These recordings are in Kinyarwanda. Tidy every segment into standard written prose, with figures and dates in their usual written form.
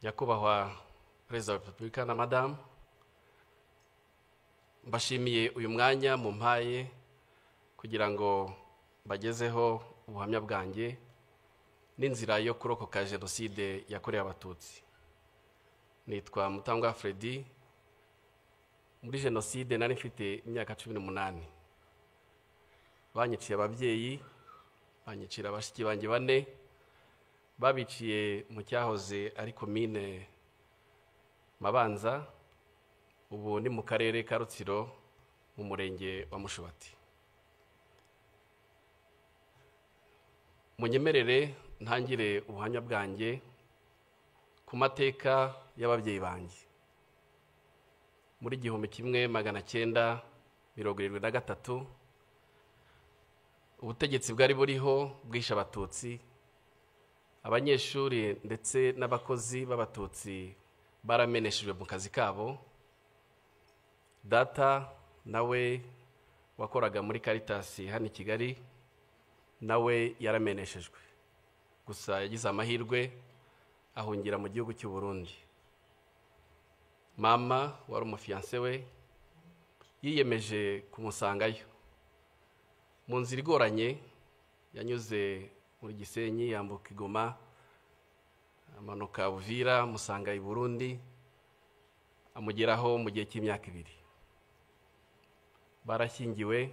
Nyakubahwa Perezida wa Repubulika na Madamu, mbashimiye uyu mwanya mumpaye kugira ngo mbagezeho ubuhamya bwanjye n'inzira yo kurokoka Jenoside yakorewe Abatutsi. Nitwa Mutangwa Freddy. Muri Jenoside nari mfite imyaka 18. Banyiciye ababyeyi, banyicira bashiki banjye bane, babiciye mu cyahoze ari komine Mabanza, ubu ni mu karere ka Rutsiro, mu murenge wa Mushubati. Munyemerere ntangire ubuhamya bwanjye ku mateka y'ababyeyi banjye. Muri 1973, ubutegetsi bwari buriho bwishe Abatutsi, abanyeshuri ndetse n'abakozi b'Abatutsi barameneshejwe mu kazi kabo. Data nawe wakoraga muri Caritas hano i Kigali nawe yarameneshejwe, gusa yagize amahirwe ahungira mu gihugu cy'u Burundi. Mama wari umufiyanse we yiyemeje kumusangayo. Mu nzira igoranye yanyuze muri Gisenyi, yambuka i Goma, amanuka Uvira, amusanga i Burundi, amugeraho mu gihe cy'imyaka 2. Barashyingiwe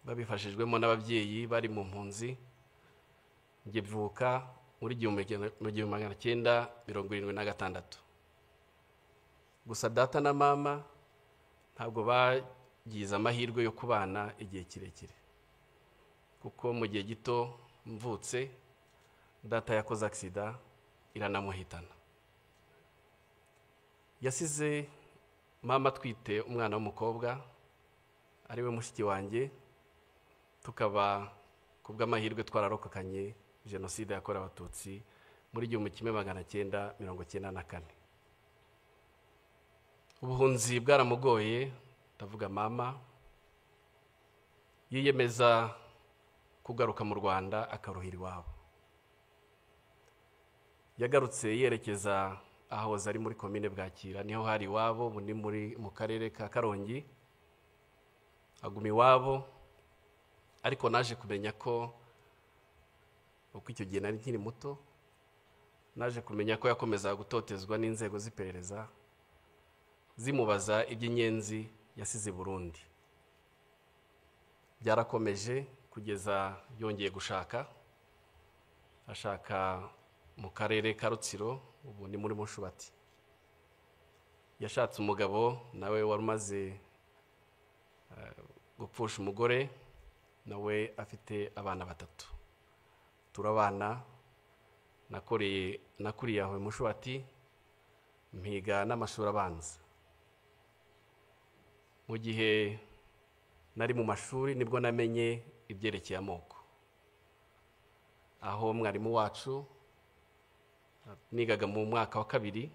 babifashijwemo n'ababyeyi bari mu mpunzi. Njye mvuka muri 1976. Gusa data na mama ntabwo bagize amahirwe yo kubana igihe kirekire, kuko mu gihe gito mvutse data yakoze aksida iranamuhitana. Yasize mama atwite umwana w'umukobwa ariwe mushiki wanjye, tukaba kubw'amahirwe twararokokanye Jenoside yakorewe Abatutsi muri 1994. Ubuhunzi bwaramugoye, ndavuga mama, yiyemeza kugaruka mu Rwanda akaruhira iwabo. Yagarutse yerekeza ahahoze ari muri komine Bwakira, niho hari iwabo, ubu ni mu karere ka Karongi. Aguma iwabo, ariko naje kumenya ko, uko icyo gihe nari nkiri muto, naje kumenya ko yakomezaga gutotezwa n'inzego z'iperereza zimubaza iby'inyenzi yasize Burundi. Byarakomeje kugeza yongeye gushaka, ashaka mu karere ka Rutsiro, ubu ni muri Mushubati. Yashatse umugabo nawe wari umaze gupfusha umugore, nawe afite abana 3. Turabana, nakuriye aho Mushubati, mpiga n'amashuri abanza. Mu gihe nari mu mashuri nibwo namenye ibyerekeye amoko, aho mwarimu wacu nigaga mu mwaka wa 2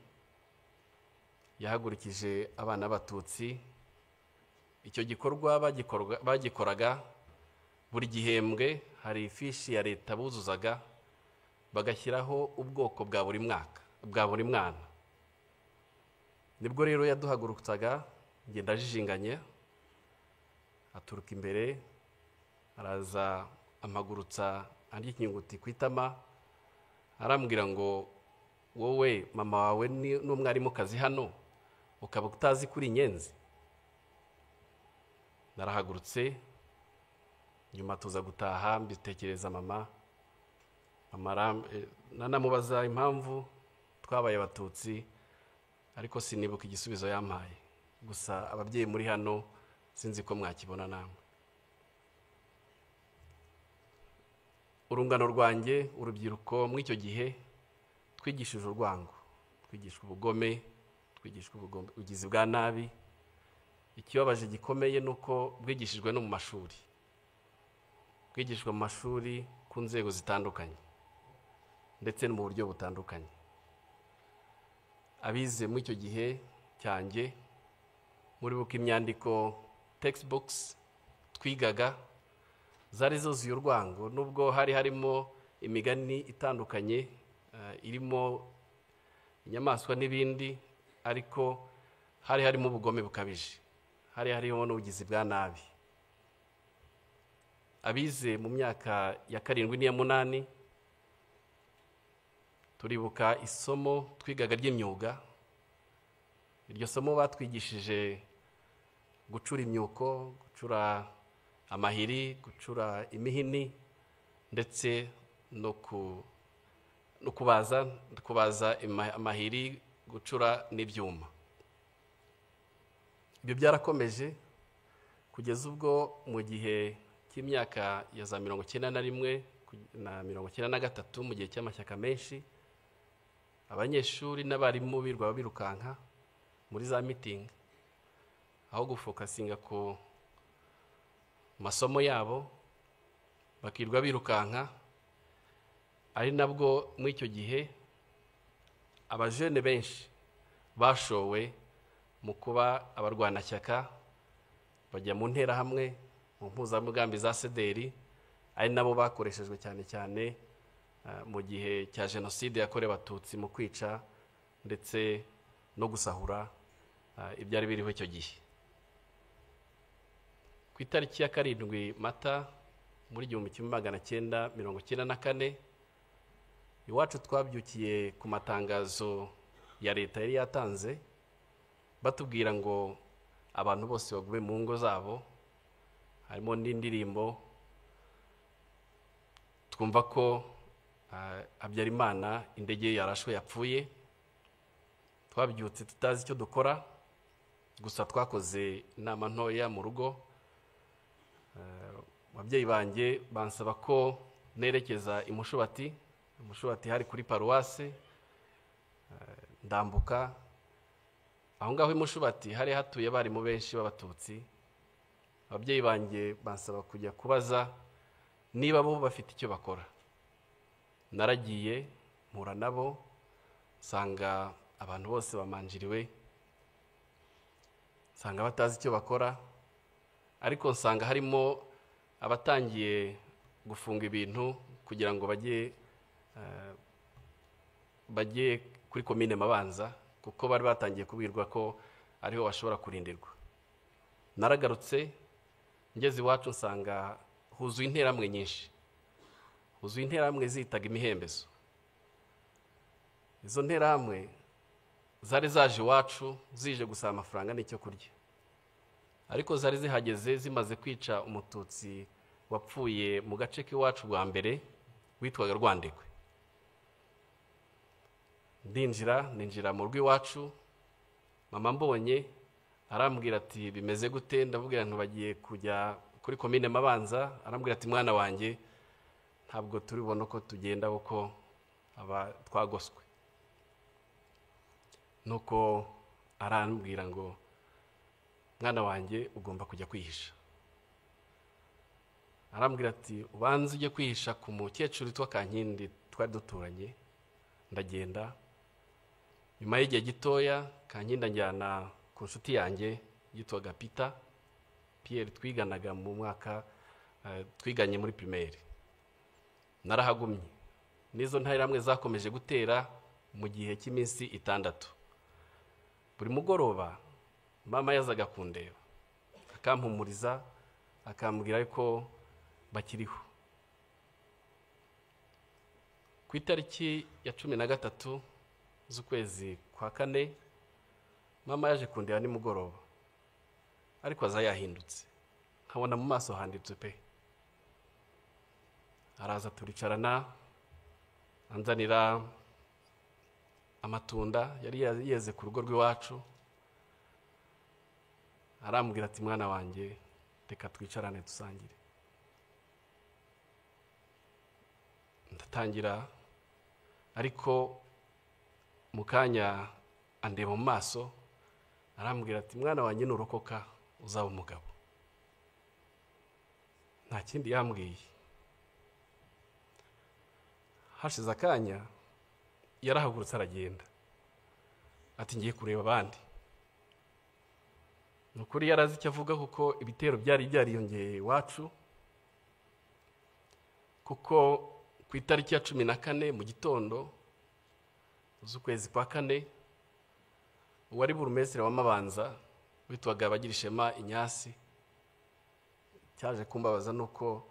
yahagurukije abana b'Abatutsi. Icyo gikorwa bagikoraga buri gihembwe, hari ifishi ya leta buzuzaga bagashyiraho ubwoko bwa buri mwaka bwa buri mwana. Nibwo rero yaduhagurutsaga, ngenda ajijinganye, aturuka imbere araza amagurutsa andika inyuguti ku itama, arambwira ngo wowe mama wawe n'umwarimukazi hano ukaba utazi kuri inyenzi. Narahagurutse, nyuma tuza gutaha mbitekereza mama, nanamubaza impamvu twabaye Abatutsi, ariko sinibuka igisubizo yampaye. Gusa ababyeyi muri hano sinzi ko mwakibona namwe. Urungano rwanjye, urubyiruko muri icyo gihe twigishije urwango, twigishwa ubugome, twigishwa ubugizi bwa nabi. Ikibabaje gikomeye nuko bwigishijwe no mu mashuri, bwigishwa mu mashuri ku nzego zitandukanye ndetse no mu buryo butandukanye. Abize muri icyo gihe cyanjye muribuka imyandiko textbooks twigaga zari zuzuye urwango, nubwo hari harimo imigani itandukanye irimo inyamaswa n'ibindi, ariko hari harimo ubugome bukabije, hari harimo n'ubugizi bwa nabi. Abize mu myaka ya 7 n'iya 8 turibuka isomo twigaga ry'imyuga. Iryo somo batwigishije gucura imyuko, gucura amahiri, gucura imihini, ndetse no kubaza amahiri, gucura n'ibyuma. Ibyo byarakomeje kugeza ubwo mu gihe cy'imyaka ya za 91 na 93, mu gihe cy'amashyaka menshi, abanyeshuri n'abarimu birwa birukanka muri za meeting aho gufokasinga ku masomo yabo, bakirwa birukanka. Ari nabwo muri icyo gihe abajene benshi bashowe mu kuba abarwanashyaka, bajya mu nterahamwe, mu mpuzamugambi za sederi, ari nabo bakoreshejwe cyane cyane mu gihe cya jenoside yakorewe Abatutsi mu kwica ndetse no gusahura ibyari biriho icyo gihe. Ku itariki ya 7 Mata muri 1994, iwacu twabyukiye ku matangazo ya leta yari yatanze, batubwira ngo abantu bose bagume mu ngo zabo, harimo n'indirimbo. Twumva ko Habyarimana indege yarashwe yapfuye. Twabyutse tutazi icyo dukora, gusa twakoze inama ntoya mu rugo. Ababyeyi banjye bansaba ko nerekeza i Mushubati. Mushubati hari kuri paruwase. Ndambuka aho ngaho i Mushubati hari hatuye abarimu benshi b'Abatutsi. Ababyeyi banjye bansaba kujya kubaza niba bo bafite icyo bakora. Naragiye mpura nabo, nsanga abantu bose bamanjiriwe, nsanga batazi icyo bakora, ariko nsanga harimo abatangiye gufunga ibintu kugira ngo bajye kuri komine Mabanza, kuko bari batangiye kubwirwa ko ariho bashobora kurindirwa. Naragarutse ngeze iwacu nsanga huzuye interahamwe nyinshi, huzuye interahamwe zitaga imihembezo. Izo nterahamwe zari zaje iwacu zije gusaba amafaranga n'icyo kurya, ariko zari zihageze zimaze kwica Umututsi wapfuye mu gace k'iwacu bwa mbere witwaga Rwandekwe. Ndinjira mu rugo iwacu, mama mbonye arambwira ati bimeze gute? Ndabwira nti bagiye kujya kuri komine Mabanza. Arambwira ati mwana wanjye ntabwo turibona uko tugenda kuko aba twagoswe. Nuko arambwira ngo mwana wanjye ugomba kujya kwihisha. Arambwira ati ubanze ujye kwihisha ku mukecuru witwa Kankindi twari duturanye. Ndagenda. Nyuma y'igihe gitoya Kankindi anjyana ku nshuti yanjye yitwaga Peter Pierre, twiganaga mu mwaka twiganye muri primaire. Narahagumye. N'izo nterahamwe zakomeje gutera mu gihe cy'iminsi 6. Buri mugoroba mama yazaga kundeba, akampumuriza, akambwira ko bakiriho. Ku itariki ya 13 z'ukwezi kwa 4, mama yaje kundeba nimugoroba, ariko aza yahindutse, nkabona mu maso handitse pe. Araza turicarana, anzanira amatunda yari yeze ku rugo rw'iwacu. Arambwira ati mwana wanjye reka twicarane dusangire. Ndatangira, ariko mu kanya andeba mu maso, arambwira ati mwana wanjye nurokoka uzaba umugabo. Nta kindi yambwiye. Hashize akanya yarahagurutse aragenda, ati ngiye kureba abandi. Nukuri yarazi icyo avuga, kuko ibitero byari byariyongeye iwacu, kuko ku itariki ya 14 mu gitondo z'ukwezi kwa kane, uwari burumesitiri wa Mabanza witwaga Bagirishema Inyasi, cyaje kumbabaza nuko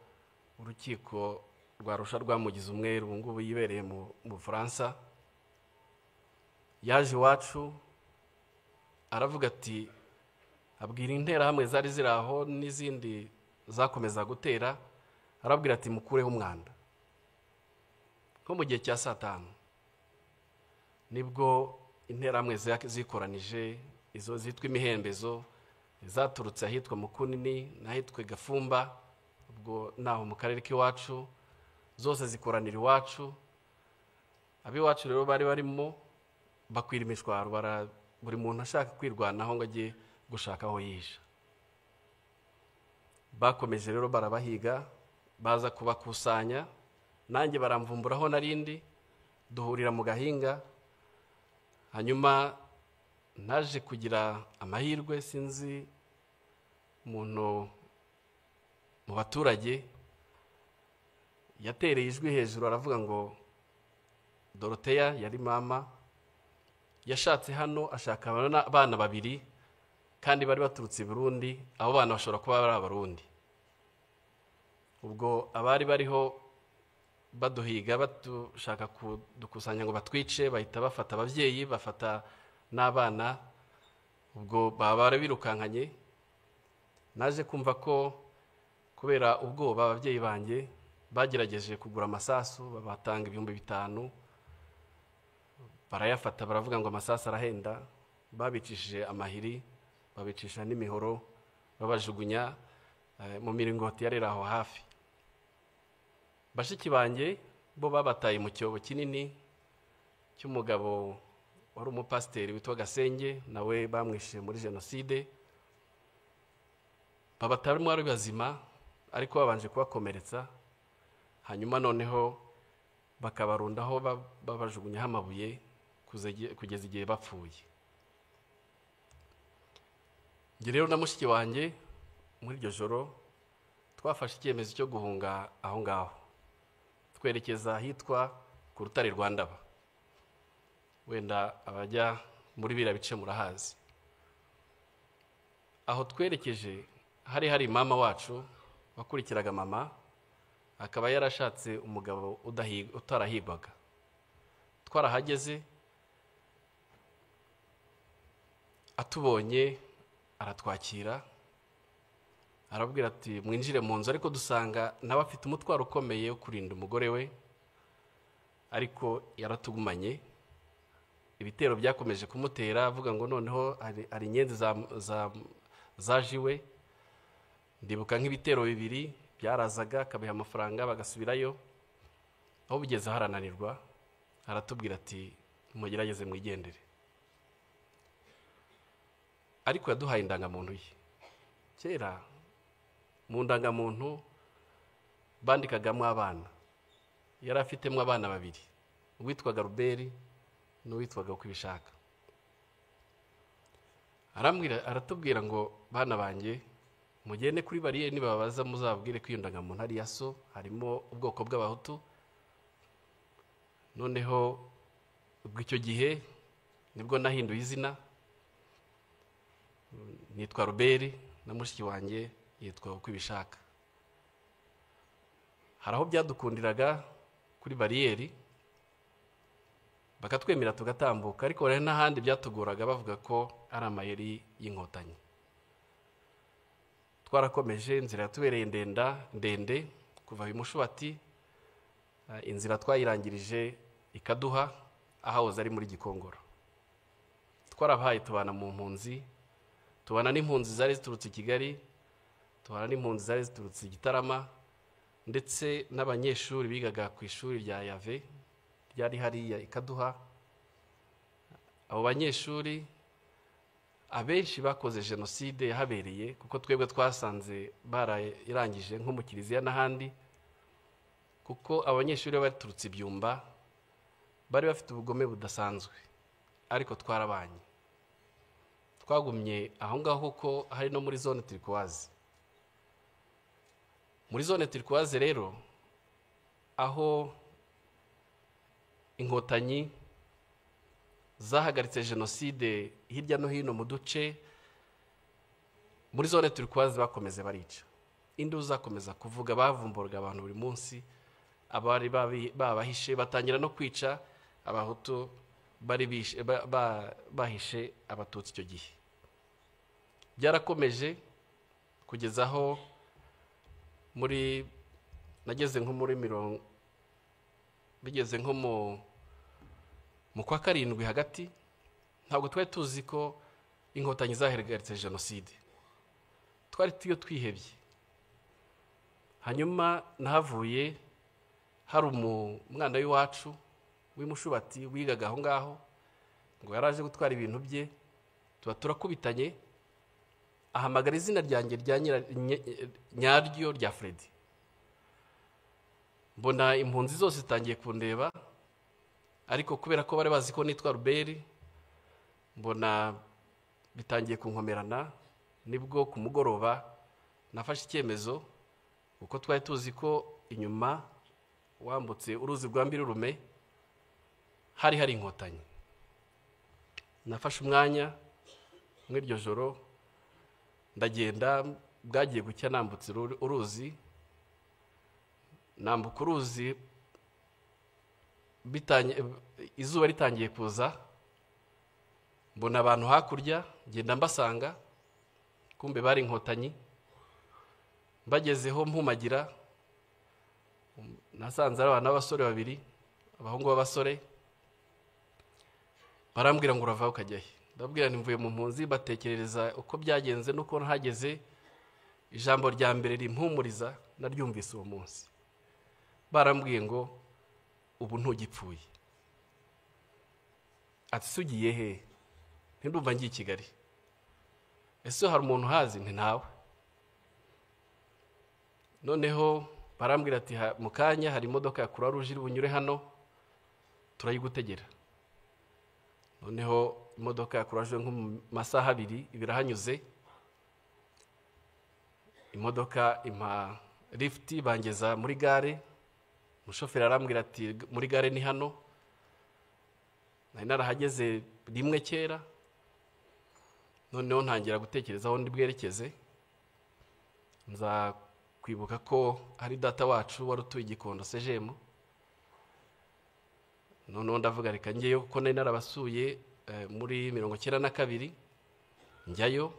urukiko rwa Arusha rwamugize umweru, ubu ngubu yibereye mu Bufaransa. Yaje iwacu aravuga ati, abwira interahamwe zari ziri aho n'izindi zakomeza gutera, arabwira ati mukureho umwanda. Nko mu gihe cya saa tanu nibwo interahamwe zikoranije, izo zitwa imihembezo zaturutse ahitwa Mukunini n'ahitwa Gafumba, ubwo naho mu karere k'iwacu, zose zikoranira iwacu. Ab'iwacu rero bari barimo bakwira imishwaro, buri muntu ashaka kwirwanaho ngo ajye gushaka aho yihisha. Bakomeje rero barabahiga, baza kubakusanya, nanjye baramvumburaho narindi, duhurira mu gahinga. Hanyuma naje kugira amahirwe, sinzi umuntu mu baturage yatereye ijwi hejuru aravuga ngo Doroteya yari mama yashatse hano ashaka abana babiri kandi bari baturutse i Burundi, abo bana bashobora kuba bari Abarundi. Ubwo abari bariho baduhiga batushaka kudukusanya ngo batwice, bahita bafata ababyeyi bafata n'abana, ubwo baba birukankanye. Naje kumva ko kubera ubwoba ababyeyi banjye bagerageje kugura amasasu, babatanga 5000, barayafata baravuga ngo amasasu arahenda, babicishije amahiri, babicisha n'imihoro, babajugunya mu miringoti yari aho hafi. Bashiki banjye bo babataye mu cyobo kinini cy'umugabo wari umupasiteri witwa Gasenge, nawe bamwishe muri jenoside. Babatarimo ari bazima ariko babanje kubakomeretsa, hanyuma noneho bakabarundaho babajugunyaho amabuye kugeza igihe bapfuye. Njye rero na mushiki wanjye muri iryo joro twafashe icyemezo cyo guhunga aho ngaho, twerekeza ahitwa ku rutare rwa Ndaba. Wenda abajya muri biriya bice murahazi. Aho twerekeje hari mama wacu wakurikiraga mama, akaba yarashatse umugabo utarahigwaga. Twarahageze atubonye aratwakira, arabwira ati mwinjire mu nzu, ariko dusanga nawe afite umutwaro ukomeye wo kurinda umugore we, ariko yaratugumanye. Ibitero byakomeje kumutera, avuga ngo noneho hari inyenzi zaje iwe. Ndibuka nk'ibitero bibiri byarazaga akabiha amafaranga bagasubirayo, aho bigeze harananirwa, aratubwira ati mugerageze mwigendere. Ariko yaduhaye indangamuntu ye. Kera mu ndangamuntu bandikagamo abana, yari afitemo abana babiri, uwitwaga Ruberi n'uwitwaga Ukwibishaka. Aratubwira ngo bana banjye mugende kuri bariyeri, nibabaza muzabwire ko iyo ndangamuntu ari iya so, harimo ubwoko bw'Abahutu. Noneho ubwo icyo gihe nibwo nahinduye izina, nitwa Ruberi na mushiki wanjye yitwa Ukwibishaka. Hari aho byadukundiraga kuri bariyeri bakatwemera tugatambuka, ariko hari n'ahandi byatuguraga bavuga ko ari amayeri y'inkotanyi. Twarakomeje, inzira yatubereye ndende kuva Imushuati, inzira twayirangirije ikaduha ahahoze ari muri Gikongoro. Twarabaye tubana mu mpunzi, tubana n'impunzi zari ziturutse i Kigali, tubana n'impunzi zari ziturutse i Gitarama, ndetse n'abanyeshuri bigaga ku ishuri rya Yave ryari hariya ikaduha. Abo banyeshuri abenshi bakoze jenoside yahabereye, kuko twebwe twasanze barayirangije nko mu kiliziya n'ahandi, kuko abanyeshuri baturutse ibyumba bari bafite ubugome budasanzwe, ariko twarabanye. Twagumye aho ngaho kuko hari no muri zone turquoise. Muri zone turquoise rero, aho inkotanyi zahagaritse jenoside hirya no hino mu duce muri zone turquoise, bakomeze barica. Induru zakomeza kuvuga, bavumburaga abantu buri munsi, abari babahishe batangira no kwica abahutu bari bahishe abatutsi. Icyo gihe byarakomeje kugeza aho muri nageze nko muri mirongo, bigeze nko mu kwa karindwi hagati. Ntabwo twari tuzi ko Inkotanyi zahagaritse jenoside, twari tuyo twihebye. Hanyuma nahavuye hari umwana w'iwacu w'imushubati wigaga aho ngaho, ngo yaraje gutwara ibintu bye, tuba turakubitanye, ahamagara izina ryanjye rya nyaryo rya Freddy. Mbona impunzi zose zitangiye kundeba, ariko kubera ko bari bazi ko nitwa Ruberi, mbona bitangiye kunkomerana. Nibwo ku mugoroba nafashe icyemezo, kuko twari tuzi ko inyuma wambutse uruzi rwa Mbirurume hari Inkotanyi. Nafashe umwanya muri iryo joro ndagenda, bwagiye gucya nambutse uruzi, nambuka uruzi izuba ritangiye kuza, mbona abantu hakurya, ngenda mbasanga, kumbe bari Inkotanyi. Mbagezeho mpumagira, nasanze ari abana b'abasore babiri, abahungu b'abasore, barambwira ngo urava ukajya he? Ndababwira nti mvuye mu mpunzi, batekerereza uko byagenze n'uko nahageze. Ijambo rya mbere rimpumuriza naryumvise uwo munsi, barambwiye ngo ubu ntugipfuye. Ati se ugiye he? Ntindumva ngiye i Kigali. Ese hari umuntu uhazi? Nti ntawe. Noneho barambwira ati mu kanya hari imodoka ya Croix Rouge iri bunyure hano, turayigutegera. Noneho imodoka ya Croix Rouge nko mu masaha abiri ibirahanyuze, imodoka impa lifuti bangeza muri gare. Umushoferi arambwira ati muri gare ni hano, nari narahageze rimwe kera. Noneho ntangira gutekereza aho ndi bwerekeze, nza kwibuka ko hari data wacu wari utuye Gikondo sejemu. Noneho ndavuga reka njyeyo, kuko nari narabasuye muri 92. Njyayo,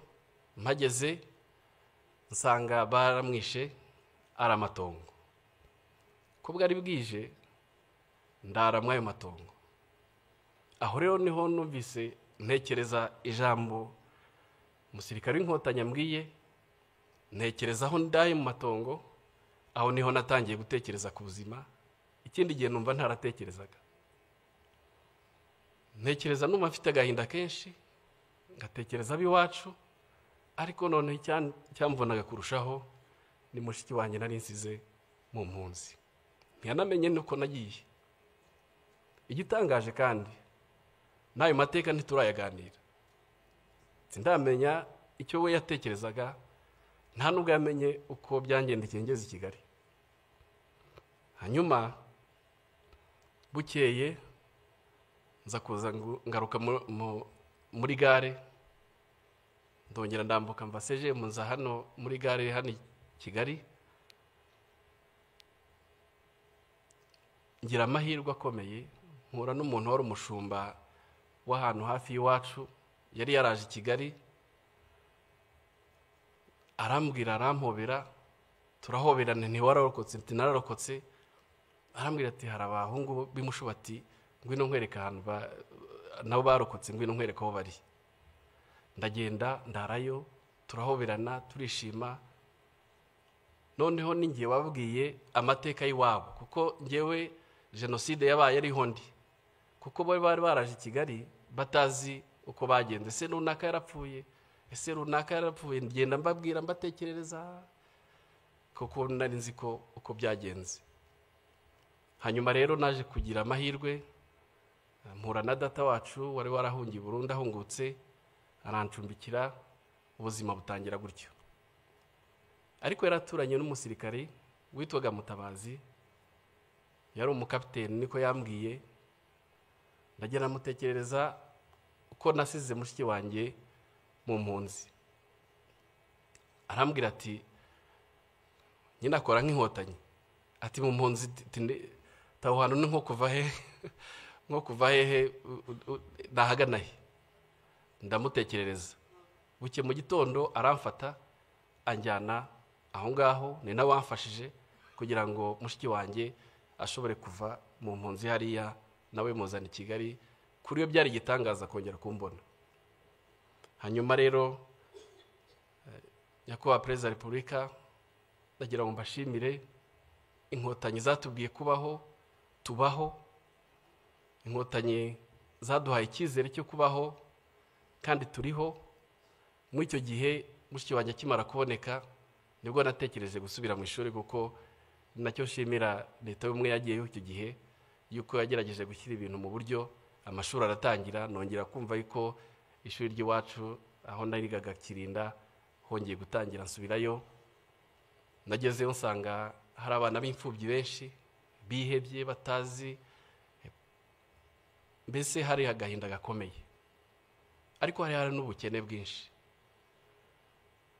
mpageze nsanga baramwishe ari amatongo. Ko bwari bwije ndara muri ayo matongo. Aho rero niho numvise ntekereza ijambo umusirikare w'Inkotanyi ambwiye, ntekereza aho ndaye mu matongo. Aho niho natangiye gutekereza ku buzima, ikindi gihe numva ntaratekerezaga. Ntekereza numva mfite agahinda kenshi, ngatekereza ab'iwacu, ariko noneho icyamvunaga kurushaho ni mushiki wanjye nari nsize mu mpunzi, ntiyanamenye nuko nagiye. Igitangaje kandi n'ayo mateka ntiturayaganira, sindamenya icyo we yatekerezaga, nta nubwo yamenye uko byangendekeye ngeze i Kigali. Hanyuma bukeye nza kuza ngaruka muri gare, ndongera ndambuka mva sejemu nza hano muri gare hano i Kigali. Ngira amahirwe akomeye mpura n'umuntu wari umushumba w'ahantu hafi y'iwacu, yari yaraje i Kigali, arambwira, arampobera, turahoberana, ntiwararokotse? Nti nararokotse. Arambwira ati hari abahungu b'imushubati, ngwino nkwereka ahantu nabo barokotse, ngwino nkwereka aho bari. Ndagenda ndarayo, turahoberana, turishima. Noneho ningiye wabwiye amateka y'iwabo, kuko ngewe jenoside yabaye ariho ndi, kuko bo bari baraje i Kigali batazi uko bagenze. Ese runaka yarapfuye? Ese runaka yarapfuye? Ngenda mbabwira, mbatekerereza, kuko nari nzi ko uko byagenze. Hanyuma rero naje kugira amahirwe mpura na data wacu wari warahungiye Burundi, ahungutse arancumbikira, ubuzima butangira gutyo. Ariko yaraturanye n'umusirikare witwaga Mutabazi, yari umukapiteni niko yambwiye. Ndagenda mutekerereza ko nasize mushiki wanjye mu mpunzi. Arambwira ati nyine akora nk'inkotanyi, ati mu mpunzi taho hantu ni nko kuva he nko kuva hehe nahagana he. Ndamutekerereza. Buke mu gitondo aramfata anjyana aho ngaho, ni nawe wamfashije kugira ngo mushiki wanjye ashobore kuva mu mpunzi hariya, nawe muzana i Kigali. Kuri yo byari igitangaza kongera kumbona. Hanyuma rero Nyakubahwa Perezida wa Repubulika, ndagira ngo mbashimire. Inkotanyi zatubwiye kubaho, tubaho. Inkotanyi zaduhaye icyizere cyo kubaho kandi turiho. Muri icyo gihe mushiki wanjye akimara kuboneka nibwo natekereje gusubira mu ishuri, kuko nacyo nshimira leta y'ubumwe yagiyeho icyo gihe, yuko yagerageje gushyira ibintu mu buryo, amashuri aratangira. Nongera kumva yuko ishuri ry'iwacu aho narigaga Kirinda hongeye gutangira, nsubirayo. Nagezeyo nsanga hari abana b'imfubyi benshi bihebye, batazi, mbese hari agahinda gakomeye, ariko hari n'ubukene bwinshi.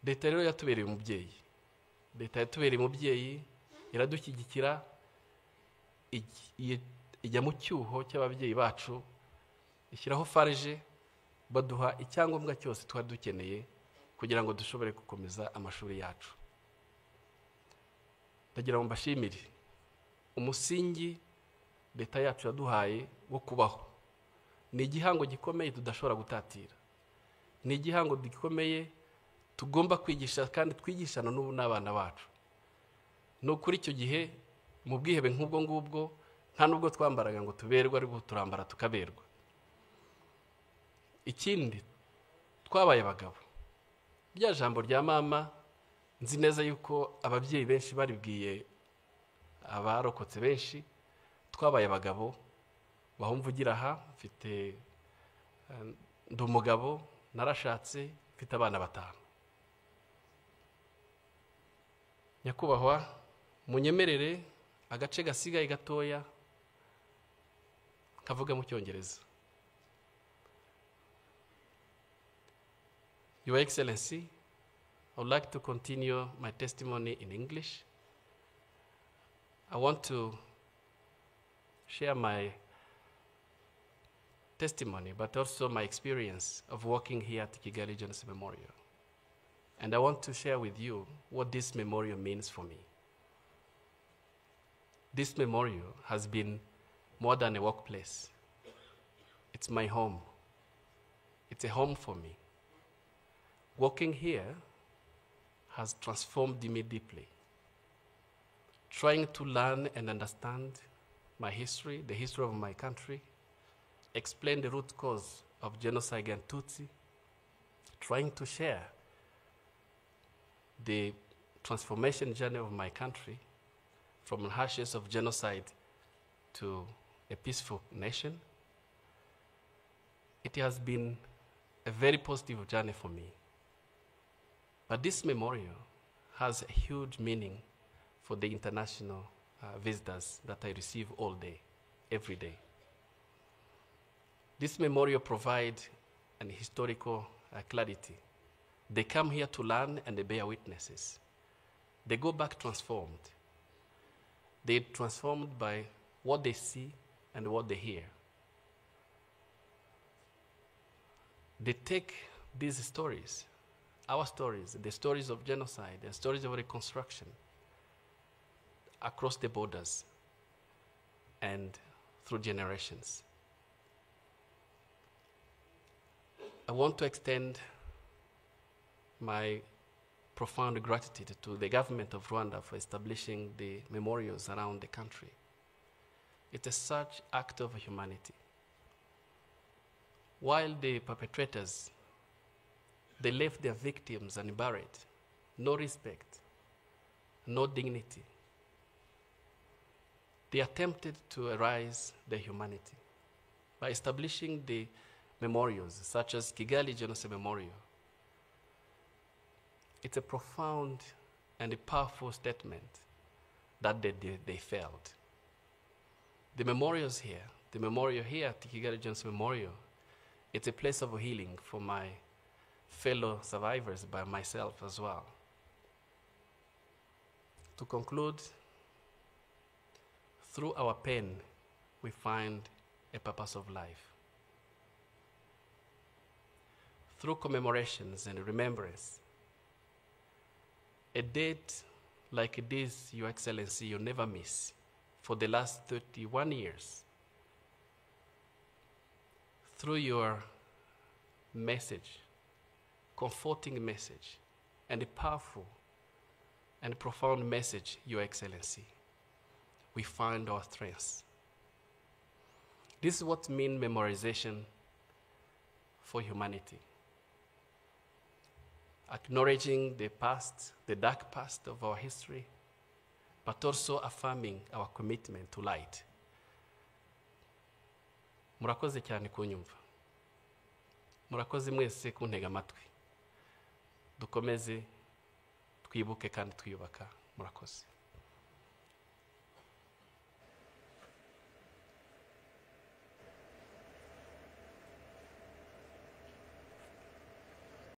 Leta rero yatubereye umubyeyi, leta yatubereye umubyeyi, iradushyigikira, ijya mu cyuho cy'ababyeyi bacu, ishyiraho farije, baduha icyangombwa cyose twari dukeneye kugira ngo dushobore gukomeza amashuri yacu. Ndagira ngo mbashimire umusingi leta yacu yaduhaye wo kubaho. Ni igihango gikomeye tudashobora gutatira, ni igihango gikomeye tugomba kwigisha kandi twigishana n'ubu n'abana bacu. No kuri icyo gihe mu bwihebe nk'ubwo ngubwo nta nubwo twambaraga ngo tuberwe, ariko turambara tukaberwa. Ikindi, twabaye abagabo. Rya jambo rya mama nzi neza yuko ababyeyi benshi baribwiye abarokotse benshi, twabaye abagabo. Bahumvugira aha, mfite ndi umugabo, narashatse, mfite abana 5. Nyakubahwa, munyemerere agace gasigaye gatoya kavuga mu Cyongereza. Your Excellency, I would like to continue my testimony in English. I want to share my testimony, but also my experience of working here at Kigali Genocide Memorial. And I want to share with you what this memorial means for me. This memorial has been more than a workplace. It's my home. It's a home for me. Working here has transformed me deeply. Trying to learn and understand my history, the history of my country, explain the root cause of genocide and Tutsi, trying to share the transformation journey of my country from ashes of genocide to a peaceful nation. It has been a very positive journey for me. But this memorial has a huge meaning for the international visitors that I receive all day, every day. This memorial provides an historical clarity. They come here to learn and they bear witnesses. They go back transformed. They're transformed by what they see and what they hear. They take these stories, our stories, the stories of genocide, the stories of reconstruction, across the borders and through generations. I want to extend my profound gratitude to the government of Rwanda for establishing the memorials around the country. It's a such act of humanity. While the perpetrators, they left their victims unburied, no respect, no dignity. They attempted to erase their humanity by establishing the memorials, such as Kigali Genocide Memorial. It's a profound and a powerful statement that they failed. The memorials here, the memorial here at the Kigali Genocide Memorial, It's a place of healing for my fellow survivors, by myself as well. To conclude, through our pain, we find a purpose of life. Through commemorations and remembrance, a date like this, Your Excellency, you never miss for the last 31 years. Through your message, comforting message, and a powerful and profound message, Your Excellency, we find our strengths. This is what means memorization for humanity. Acknowledging the past, the dark past of our history, but also affirming our commitment to light. Murakoze cyane kunyumva. Murakoze mwese kuntega amatwi. Dukomeze twibuke kandi twiyubaka. Murakoze.